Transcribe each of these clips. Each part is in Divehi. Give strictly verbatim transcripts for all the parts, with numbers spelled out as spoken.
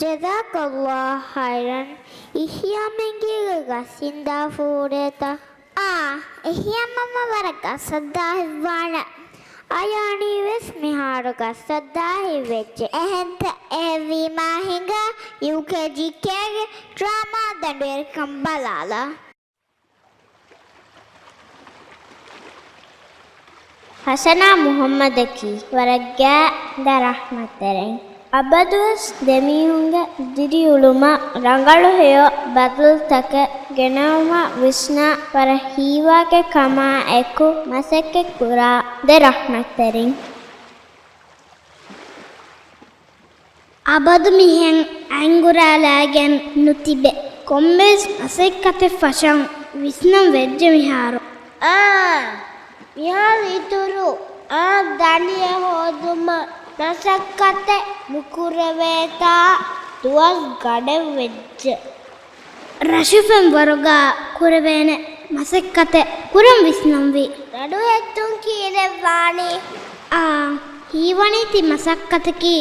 ޖަޒާކަﷲ ޚައިރަން. އިޙްޔާ މެންގޭގެ ގަސް އިންދާފަ ހުރޭތަ؟ އާ، އިޙްޔާ މަންމަ ވަރަށް ގަސް ހައްދާ ހިތްވާނެ. އަޔާނީ ވެސް މިހާރު ގަސް ހައްދާ ހިތްވެއްޖެ. އެހެންތަ؟ އެހެންވީމާ ހިނގާ ޔޫކޭޖީ ކޭގެ ޑްރާމާ ދަނޑުވެރިކަން ބަލާލާ. ޙަސަނާ މުޙައްމަދަކީ ވަރަށް ގާތް ދެ ރަޙްމަތްތެރިން. އަބަދުވެސް ދެމީހުންގެ ދިރިއުޅުމަށް ރަނގަޅު ހެޔޮ ބަދަލުތަކެއް ގެނައުމަށް ވިސްނާ ވަރަށް ހީވާގި ކަމާ އެކު މަސައްކަތް ކުރާ ދެ ރަޙްމަތްތެރިން. އަބަދު މިހެން އަތް އަނގުރާލާގެން ނުތިބެ. ކޮންމެވެސް މަސައްކަތެއް ފަށަން ވިސްނަން ވެއްޖެ މިހާރު. އާ، މިހާރު އިތުރު އާ ދަނޑިއެއް ހޯދުމަށް މަސައްކަތެއް ނުކުރެވޭތާ ދުވަސް ގަޑެއް ވެއްޖެ. ރަށުފެންވަރުގަ ކުރެވޭނެ މަސައްކަތެއް ކުރަން ވިސްނަންވީ. ދަނޑު ހެއްދުން ކީއްވެވާނީ؟ އާ، ހީވަނީ ތި މަސައްކަތަކީ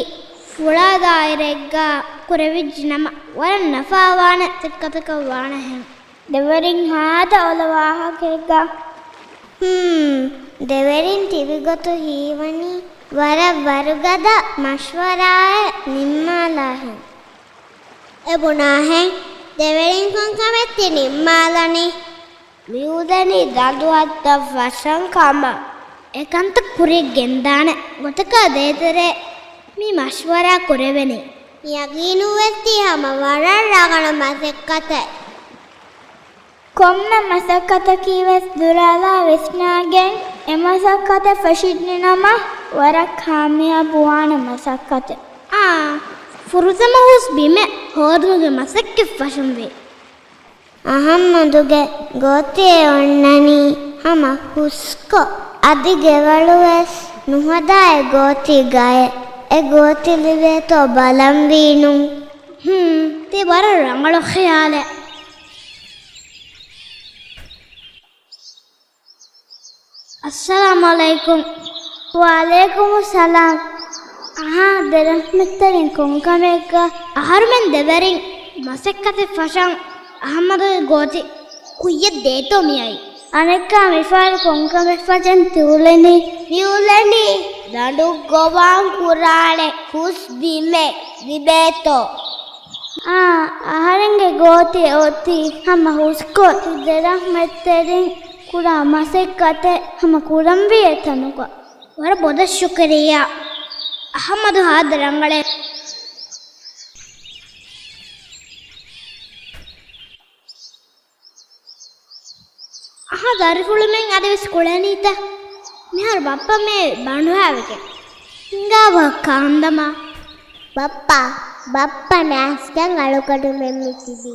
ފުޅާ ދާއިރާއެއްގަ ކުރެވިއްޖެ ނަމަ، ވަރަށް ނަފާވާނެ މަސައްކަތަކަށް ވާނެހެން. ދެވެރިން ހާދަ އޮލަ ވާހަކައެއްގަ. ހުން، ދެވެރިން ތިބި ގޮތު ހީވަނީ ވަރަށް ވަރުގަދަ މަޝްވަރާއެއް ނިންމާލާހެން. އެ ބުނާހެން ދެވެރިން ކޮންކަމެއް ތި ނިންމާލަނީ؟ މިއުޅެނީ ދަނޑު ހައްދަން ފަށަން ކަމަށް. އެކަންތައް ކުރިއަށް ގެންދާނެ ގޮތަކާ ދޭތެރޭ މި މަޝްވަރާ ކުރެވެނީ. ޔަގީނުވެއްޖެ ހަމަ ވަރަށް ރަނގަޅު މަސައްކަތެއް. ކޮންމެ މަސައްކަތަކީ ވެސް ދުރާލާ ވިސްނާގެން އެ މަސައްކަތެއް ފެށިއްޖެ ނަމަ، ވަރަށް ކާމިޔާބު ވާނެ މަސައްކަތެއް. އާ، ފުރަތަމަ ހުސް ބިމެއް ހޯދުމުގެ މަސައްކަތް ފަށަންވީ. އަޙައްމަދުގެ ގޯތިއެއް އޮންނަނީ ހަމަ ހުސްކޮށް، އަދި ގެވަޅު ވެސް ނުހަދާ އެ ގޯތީގައޭ. އެ ގޯތި ލިބޭތޯ ބަލަންވީނު. ހުން، ތީ ވަރަށް ރަނގަޅު ޚިޔާލެއް. އައްސަލާމު ޢަލައިކުމް. ވަޢަލައިކުމުއްސަލާމް. އަހާ، ދެ ރަޙްމަތްތެރިން ކޮންކަމެއްގަ؟ އަހަރުމެން ދެވެރިން މަސައްކަތެއް ފަށަން އަޙްމަދުގެ ގޯތި ކުއްޔަށް ދޭތޯ މިއައީ؟ އަނެއްކާ މިފަހަރު ކޮންކަމެއް ފަށަން ތިއުޅެނީ؟ މިއުޅެނީ ދަނޑު ގޮވާން ކުރާނެ ހުސް ބިމެއް ލިބޭތޯ. އާ، އަހަރެންގެ ގޯތި އޮތީ ހަމަ ހުސްކޮށް. ދެ ރަޙްމަތްތެރިން ކުރާ މަސައްކަތެއް ހަމަ ކުރަންވީ އެތަނުގަ. ވަރަށް ބޮޑަށް ޝުކުރިއްޔާ. އަޙްމަދު ހާދަ ރަނގަޅޭ. އަހަ، ދަރިފުޅުމެން އަދިވެސް ކުޅެނީތަ؟ މިހާރު ބައްޕަ މޭ ބަނޑުހާވެގެން. ހިނގާބަ ކާންދަމާ. ބައްޕާ، ބައްޕަ ނާސްގެން އަޅުގަޑުމެން މިތިބީ.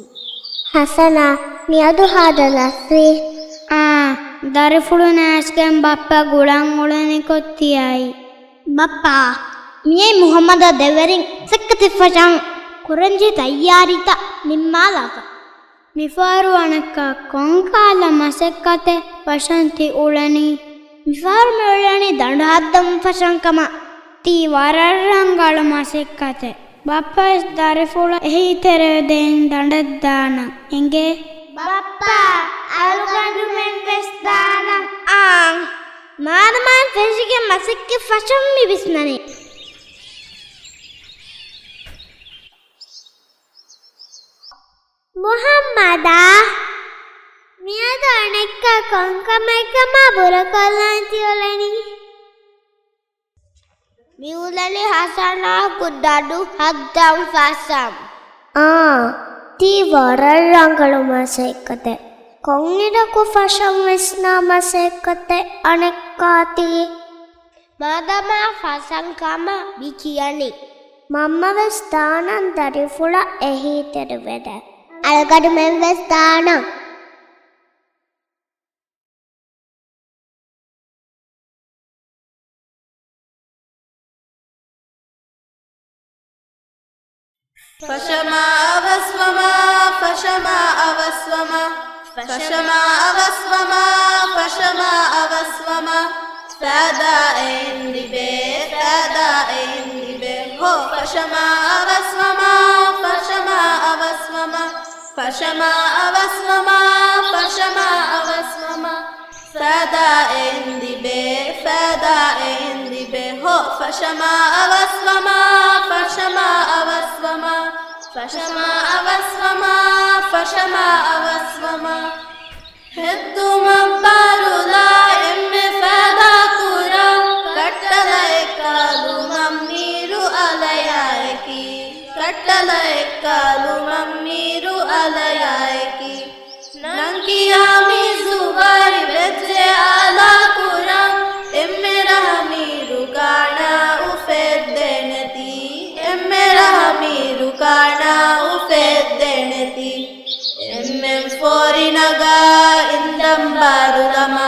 ހަސަނާ، މިއަދު ހާދަ ލަސްވީ. އާ، ދަރިފުޅު ނާސްގެން ބައްޕަ ގުޅަން އުޅެނިކޮށް ތިއައީ. ބައްޕާ، މިއީ މުޙައްމަދާ ދެވެރިން މަސައްކަތެއް ފަށަން ކުރަންޖެހޭ ތައްޔާރީތައް ނިންމާލާފަ. މިފަހަރު އަނެއްކާ ކޮންކަހަލަ މަސައްކަތެއް ފަށަން ތި އުޅެނީ؟ މިފަހަރު މި އުޅެނީ ދަނޑު ހައްދަން ފަށަން ކަމަށް. ތީ ވަރަށް ރަނގަޅު މަސައްކަތެއް. ބައްޕަވެސް ދަރިފުޅަށް އެހީތެރިވެދޭން ދަނޑަށް ދާނަން. އެނގޭ؟ ބައްޕާ، އަޅުގަނޑުމެންވެސް ދާނަން. އާނ. މާދަމާ ފެށިގެން މަސައްކަތް ފަށަން މި ވިސްނަނީ. މުޙައްމަދާ، މިއަދު އަނެއްކާ ކޮންކަމެއްކަމާ ބުރަކޮށްލަން ތިއުޅެނީ؟ މިއުޅެނީ ހަސަނާއަކު ދަނޑު ހައްދަން ފަށަން. އާ، ތީ ވަރަށް ރަނގަޅު މަސައްކަތެއް. ކޮންއިރަކު ފަށަން ވިސްނާ މަސައްކަތެއް އަނެއްކާ ތީ؟ މާދަމާ ފަށަން ކަމަށް މި ކިޔަނީ. މަންމަވެސް ދާނަން ދަރިފުޅަށް އެހީތެރިވެދޭ. އަޅުގަޑުމެންވެސް ދާނަން. ފަށަމާ އަވަސްވަމާ، ފަށަމާ އަވަސްވަމާ، ފަށަމާ އަވަސްވަމާ، ފަށަމާ އަވަސްވަމާ، ފައިދާއެއް ލިބޭ، ފައިދާއެއް ލިބޭ، ހޯ، ފަށަމާ އަވަސްވަމާ، ފަށަމާ އަވަސްވަމާ، ފަށަމާ އަވަސްވަމާ، ފައިދާއެއް ލިބޭ، ފައިދާއެއް ލިބޭ، ހޯ. ފަށަމާ އަވަސްވަމާ، ފަށަމާ އަވަސްވަމާ، ފަށަމާ އަވަސްވަމާ، ފަށަމާ އަވަސްވަމާ. ހެއްދުމަށް ބާރުލާ އެންމެ ފައިދާ ކުރާ، ކައްޓަލައެއް ކާލުމަށް މީރު އަލަޔާއެކީ، ކައްޓަލައެއް ކާލުމަށް މީރު އަލަޔާއެކީ. ނަންކިޔާ މީ ޒުވާރި ވެއްޖެ އާލާ ކުރަން، އެންމެ ރަހަ މީރު ގާނާ އުފެއްދޭނެތީ، އެންމެ ރަހަ މީރު ގާނާ އުފެއްދޭނެތީ. އެންމެން ފޯރި ނަގާ އިންދަން ބާރުލަމާ،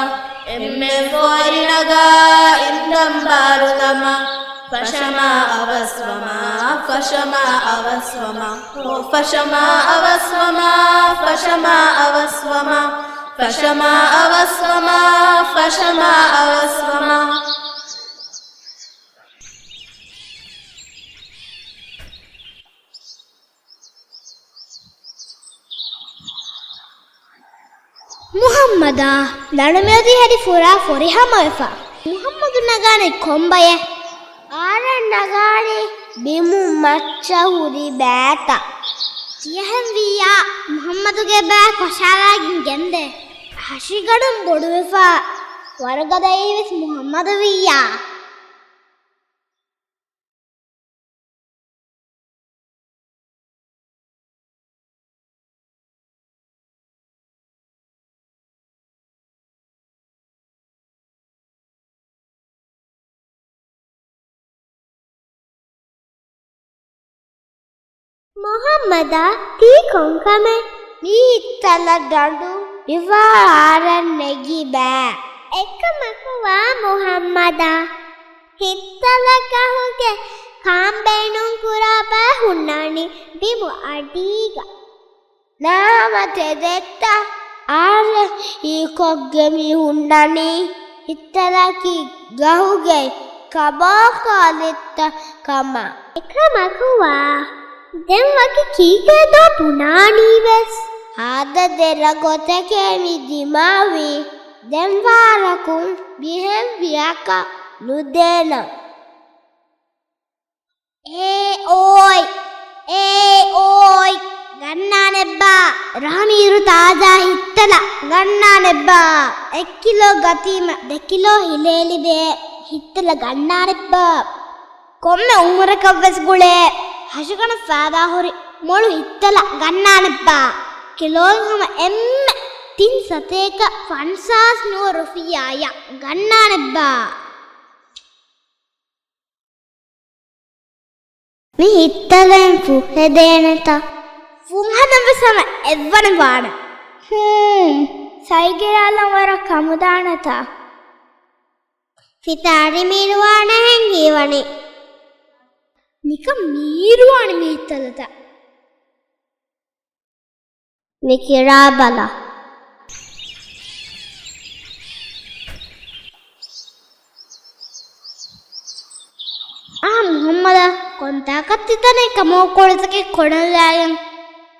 އެންމެން ފޯރި ނަގާ އިންދަން ބާރުލަމާ. ފަށަމާ އަވަސްވަމާ، ފަށަމާ އަވަސްވަމާ، ހޯ. ފަށަމާ އަވަސްވަމާ، ފަށަމާ އަވަސްވަމާ، ފަށަމާ އަވަސްވަމާ، ފަށަމާ އަވަސްވަމާ. މުޙައްމަދާ ލަނޑު މިއޮތީ ހެދި ފުރާ ފުރިހަމަވެފަ. މުޙައްމަދު ނަގާނީ ކޮންބައެއް؟ އާރަން ނަގާނީ ބިމުން މައްޗަށް ހުރި ބައިތައް. ތިޔަހެން ވިއްޔާ، މުޙައްމަދުގެ ބައި ކޮށާލާގެން ގެންދޭ. ހަށިގަނޑުން ބޮޑުވެފަ. ވަރުގަދައީވެސް މުޙައްމަދު ވިއްޔާ. މުޙައްމަދާ، ތީ ކޮންކަމެއް؟ މީ ހިއްތަލަ ދަނޑު މިފަހަރު އާރަށް ނެގި ބައި. އެކަމަކު ވާ މުޙައްމަދާ، ހިއްތަލަ ގަހުގެ ކާން ބޭނުން ކުރާ ބައި ހުންނާނީ ބިމު އަޑީގަ. ނާމަ ތެދެއްތަ؟ އާރެ ހީކޮށްގެން މި ހުންނަނީ ހިއްތަލަކީ ގަހުގެ ކަބާކާލިއްތަ ކަމަށް. އެކަމަކުވާ، ދެން ވަކި ކީކޭތޯ ބުނާނީވެސް؟ ހާދަ ދެރަ ގޮތެކޭ މި ދިމާވީ. ދެން ވާރަކުން މިހެން ވިޔަކަށް ނުދޭނަން. އޭ އޯއި، އޭ އޯއި، ގަންނާނެއްބާ. ރަހަމީރު ތާޒާ ހިއްތަލަ ގަންނާނެއްބާ. އެއް ކިލޯ ގަތީމަ ދެ ކިލޯ ހިލޭ ލިބޭ ހިއްތަލަ ގަންނާނެއްބާ. ކޮންމެ އުމުރަކަށްވެސް ގުޅޭ ހަށިގަނޑަށް ފައިދާހުރި މޮޅު ހިއްތަލަ ގަންނާނެއްބާ. ކިލޯއިން ހަމަ އެންމެ ތިން ސަތޭކަ ފަންސާސް ނުވަ ރުފިޔާއަށް ގަންނާނެއްބާ. މި ހިއްތަލައިން ފުށް ހެދޭނެތަ؟ ފުން ހަދަން ވެސް ހަމަ އެއްވަނަ ވާނެ. ހޫން، ސައިގެރާލަން ވަރަށް ކަމުދާނެތަ؟ ފިތާރި މީރުވާނެހެން ހީވަނީ. ނިކަން މީރުވާނެ މި ހިއްތަލަތައް. މި ކިރާބަލަ. އާ މުޙައްމަދާ، ކޮންތާކަށް ތިތަނެއް ކަމޯ ކޮޅުތަކެއް ކޮނަލާގެން؟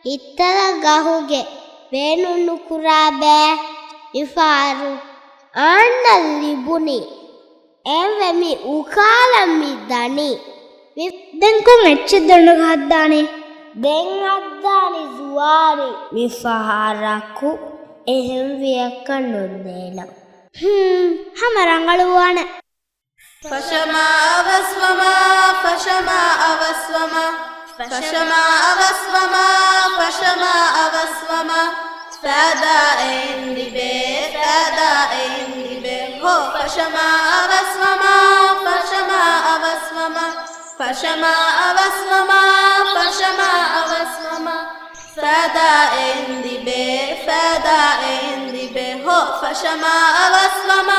ހިއްތަލަ ގަހުގެ ބޭނުން ނުކުރާ ބައެއް މިފަހަރު އާންނަ ލިބުނީ. އެވެ މި އުކާލަން މި ދަނީ. މި ދެން ކޮން އެއްޗެއް ދޮނުގަ ހައްދާނީ؟ ދެން ހައްދާނީ ޒުވާރި. މި ފަހަރަކު އެހެން ވިޔަކަށް ނުދޭނަން. ހުން، ހަމަ ރަނގަޅުވާނެ. ފަށަމާ އަވަސްވަމާ، ފަށަމާ އަވަސްވަމާ، ފަށަމާ އަވަސްވަމާ، ފަށަމާ އަވަސްވަމާ. ފައިދާއެއް ލިބޭ، ފައިދާއެއް ލިބޭ. ހޯ، ފަށަމާ އަވަސްވަމާ، ފަށަމާ އަވަސްވަމާ، ފަށަމާ އަވަސްވަމާ، ފަށަމާ އަވަސްވަމާ. ފައިދާއެއް ލިބޭ، ފައިދާއެއް ލިބޭ. ހޯ، ފަށަމާ އަވަސްވަމާ،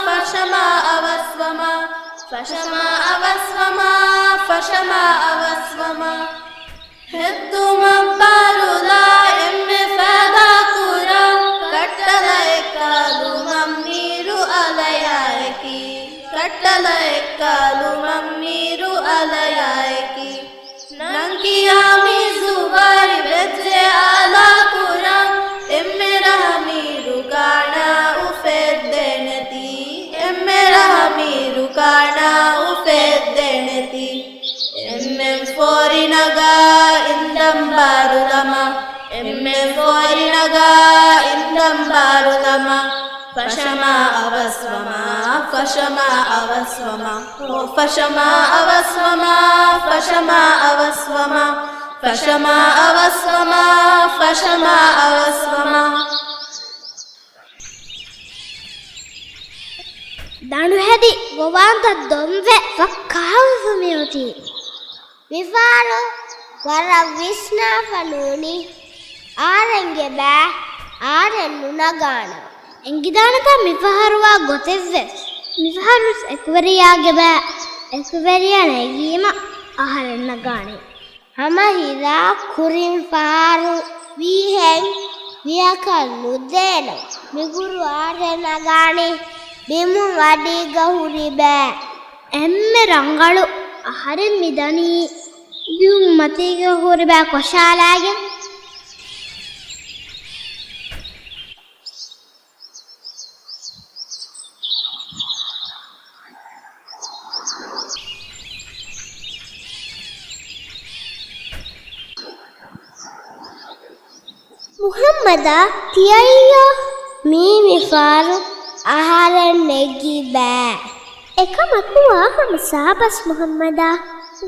ފަށަމާ އަވަސްވަމާ، ފަށަމާ އަވަސްވަމާ، ފަށަމާ އަވަސްވަމާ. ހެއްދުމަށް ބާރުލާ އެންމެ ފައިދާ ކުރާ، ކައްޓަލައެއް ކާލުމަށް މީރު އަލަޔާއެކީ، ކައްޓަލައެއް ކާލުމަށް މީރު އަލަޔާއެކީ. ނަންކިޔާ މީ ޒުވާރި ވެ އެއްޗެއް އާލާ ކުރަން، އެންމެ ރަހަ މީރު ގާނާ އުފެއްދޭނެތީ، އެންމެ ރަހަ މީރު ގާނާ އުފެއްދޭނެތީ. އެންމެން ފޯރި ނަގާ އިންދަން ބާރުލަމާ، އެންމެން ފޯރި ނަގާ އިންދަން ބާރުލަމާ. ފަށަމާ އަވަސްވަމާ، ފަށަމާ އަވަސްވަމާ، އޯ ފަށަމާ އަވަސްވަމާ، ފަށަމާ އަވަސްވަމާ، ފަށަމާ އަވަސްވަމާ، ފަށަމާ އަވަސްވަމާ. ދަނޑުހެދި ގޮވާންތައް ދޮންވެ ފައްކާވެފަ މިއޮތީ. މިފަހަރު ވަރަށް ވިސްނާފަ ނޫނީ. އަހަރެންގެ ބައި އަހަރެން ނުނަގާނަން. އެނގިދާނެތާ މިފަހަރުވާ ގޮތެއްވެސް. މިފަހަރުވެސް އެކުވެރިޔާގެ ބައި އެކުވެރިޔާ ނެގީމަ އަހަރެން ނަގާނީ. ހަމަ ހިރާ ކުރިން ފަހަރު ވީހެން ވިޔަކަށް ނުދޭނަން. މިގުރު އަހަރެން ނަގާނީ ބިމުން އަޑީގަ ހުރި ބައި. އެންމެ ރަނގަޅު އަހަރެން މިދަނީ ބިމުން މަތީގަ ހުރި ބައި ކޮށާލައިގެން. މުޙައްމަދާ ތިޔައީ؟ މީ މިފަހަރު އަހަރެން ނެގި ބައި. އެކަމަކު ވާހަމަ ސާބަސް މުޙައްމަދާ.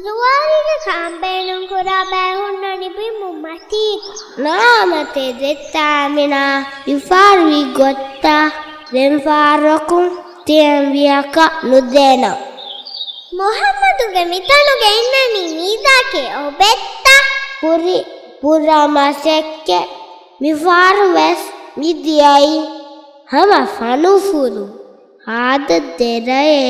ޒުވާރީގެ ކާން ބޭނުން ކުރާ ބައި ހުންނަނީ ބިމުން މަތީގަ. ނާމަ ތެދެއްތާ އަމިނާ މިފަހަރު ވީ ގޮތްތަ؟ ދެން ފަހަރަކުން ތިޔަން ވިޔަކަށް ނުދޭނަން. މުޙައްމަދުގެ މިތަނުގަ އިންނަނީ މީދާކޭ އޮބެއްތަ؟ ކުރި ބުރަ މަސައްކަތް. މިފަހަރު ވެސް މި ދިޔައީ ހަމަ ފަނުފުރު ހާދަ ދެރައޭ.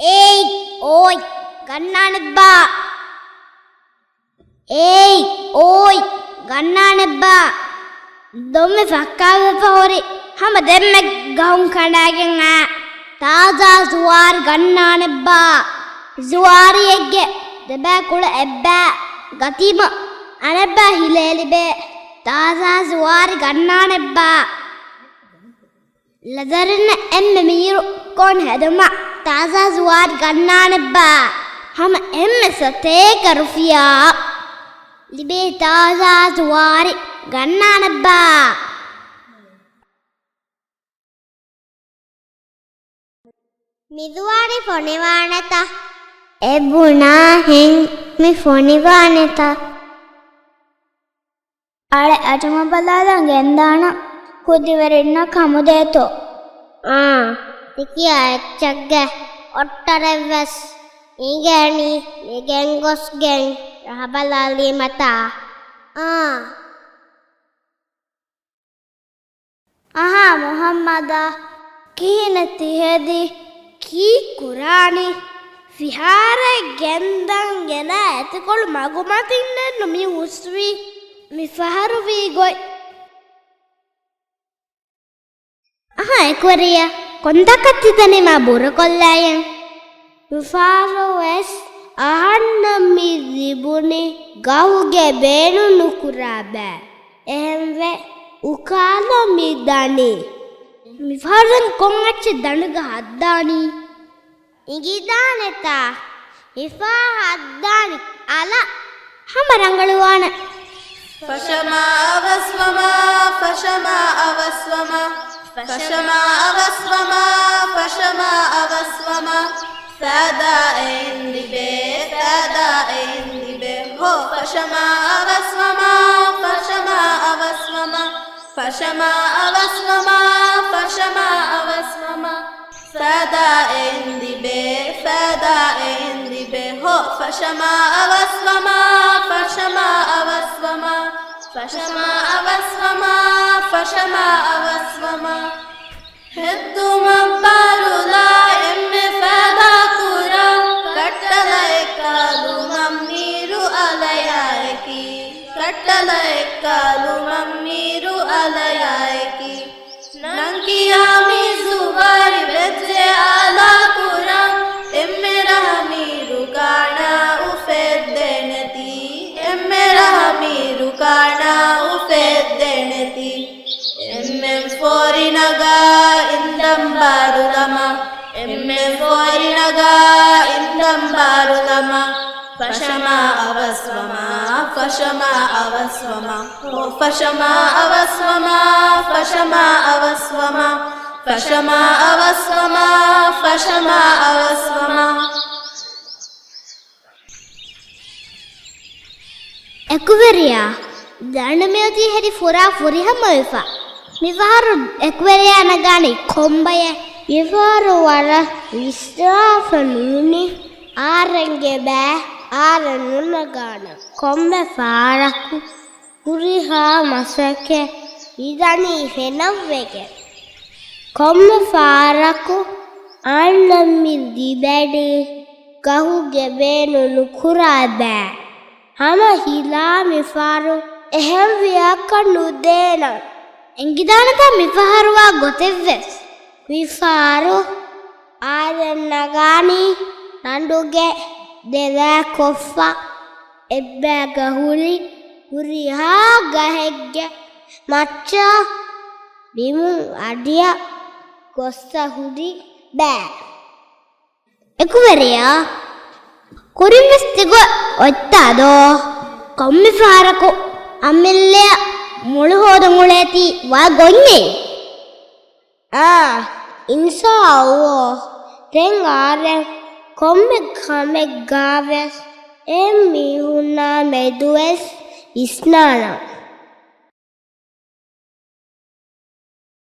އޭތް އޯތް ގަންނާނެއްބާ. އޭތް އޯތް ގަންނާނެއްބާ. ދޮންވެ ފައްކާވެފަ ހުރި ހަމަ ދެންމެ ގަހުން ކަނޑާގެން އާ. ތާޒާ ޒުވާރި ގަންނާނެއްބާ. ޒުވާރިއެއްގެ ދެބައި ކުޅަ އެއްބައި ގަތީމަ އަނެއްބައި ހިލޭ ލިބޭ. ތާޒާ ޒުވާރި ގަންނާނެއްބާ. ލަދަރިންނަށް އެންމެ މީރު ކޯން ހެދުމަށް ތާޒާ ޒުވާރި ގަންނާނެއްބާ. ހަމަ އެންމެ ސަތޭކަ ރުފިޔާ ލިބޭ ތާޒާ ޒުވާރި ގަންނާނެއްބާ. މި ޒުވާރި ފޮނިވާނެތަ؟ އެ ބުނާހެން މި ފޮނިވާނެތަ؟ އަޅެ އަޖުމަ ބަލާލަން ގެންދާނަން ކުދިވެރިންނަށް ކަމުދޭތޯ. އާ، ތިކިޔާ އެއްޗެއްގެ އޮށްޓަރެއްވެސް އިނގޭނީ މި ގެންގޮސްގެން ރަހަބަލާލީމަތާ. އާ. އަހާ މުޙައްމަދާ، ކިހިނެއް ތިހެދީ؟ ކީއްކުރާނީ؟ ފިހާރައެއް ގެންދަން ގެނައި އެތިކޮޅު މަގުމަތިންނެއްނު މި ހުސްވީ. މިފަހަރު ވީ ގޮތް. އަހާ އެކުވެރިޔާ، ކޮންތާކަށް ތިދަނީ މާ ބުރަކޮށްލައިގެން؟ މިފަހަރު ވެސް އަހަންނަށް މި ލިބުނީ ގަހުގެ ބޭނުން ނުކުރާ ބައި. އެހެންވެ، އުކާލަ މި ދަނީ. މިފަހަރު ދެން ކޮން އެއްޗެއް ދަނޑުގަ ހައްދާނީ؟ އިނގިދާނެތާ؟ މިފަހަރު ހައްދާނީ އަލަށް. ހަމަ ރަނގަޅުވާނެ. ފަށަމާ އަވަސްވަމާ، ފަށަމާ އަވަސްވަމާ، ފަށަމާ އަވަސްވަމާ، ފަށަމާ އަވަސްވަމާ، ފައިދާ އެއިން ލިބޭ، ފައިދާ އެއިން ލިބޭ. ހޯ، ފަށަމާ އަވަސްވަމާ، ފަށަމާ އަވަސްވަމާ، ފަށަމާ އަވަސްވަމާ، ފަށަމާ އަވަސްވަމާ، ފައިދާ އެއިން ލިބޭ، ފައިދާ އެއިން ލިބޭ. ހޯ، ފަށަމާ އަވަސްވަމާ، ފަށަމާ އަވަސްވަމާ، ފަށަމާ އަވަސްވަމާ، ފަށަމާ އަވަސްވަމާ. ހެއްދުމަށް ބާރުލާ އެންމެ ފައިދާ ކުރާ، ކައްޓަލައެއް ކާލުމަށް މީރު އަލަޔާއެކީ، ކައްޓަލައެއް ކާލުމަށް މީރު އަލަޔާއެކީ. ނަންކިޔާ މި ޒުވާރި ވެއްޖެ އާލާ ކުރަން، އެންމެ ރަހަ މީރު ގާނާ އުފެއްދޭ. އާނާ އުފެއްދެނެތި. އެންމެން ފޯރި ނަގާ އިންދަން ބާރުލަމާ. އެންމެން ފޯރި ނަގާ އިންދަން ބާރުލަމާ. ފަށަމާ އަވަސްވަމާ، ފަށަމާ އަވަސްވަމާ. އޯ ފަށަމާ އަވަސްވަމާ، ފަށަމާ އަވަސްވަމާ. ފަށަމާ އަވަސްވަމާ، ފަށަމާ އަވަސްވަމާ. އެކުވެރިޔާ، ދަނޑު މިއޮތީ ހެދި ފުރާ ފުރިހަމަވެފަ. މިފަހަރު އެކުވެރިޔާ ނަގާނީ ކޮންބައެއް؟ މިފަހަރު ވަރަށް ވިސްނާފަ ނޫނީ. އާރެންގެ ބައި އާރެން ނުނަގާނަން. ކޮންމެ ފަހަރަކު ހުރިހާ މަސައްކަތް މިދަނީ ފެނަށްވެގެން. ކޮންމެ ފަހަރަކު އަންނަ މި ދިބެނީ ގަހުގެ ބޭނުން ނުކުރާ ބައި. ހަމަ ހިލާ މިފަހަރު އެހެން ވިޔަކަށް ނުދޭނަން. އެނގިދާނެތާ މިފަހަރުވާ ގޮތެއްވެސް؟ މިފަހަރު އާރެން ނަގާނީ ރަނޑުގެ ދެލައި ކޮށްފަ އެއްބައިގަ ހުރި ހުރިހާ ގަހެއްގެ މައްޗަށް ބިމުން އަޑިއަށް ގޮއްސަ ހުރި ބައި. އެކުވެރިޔާ، ކުރިންވެސް ތިގޮތް އޮތްތާދޯ؟ ކޮންމެ ފަހަރަކު އަމިއްލައަށް މޮޅު ހޯދަން އުޅޭތީ ވަރަށް ގޮތްނޭ. އާ، އިންޝާއައްލާ. ދެން އާރެން ކޮންމެ ކަމެއްގާވެސް އެ މީހުންނާ މެދުވެސް ވިސްނާނަން.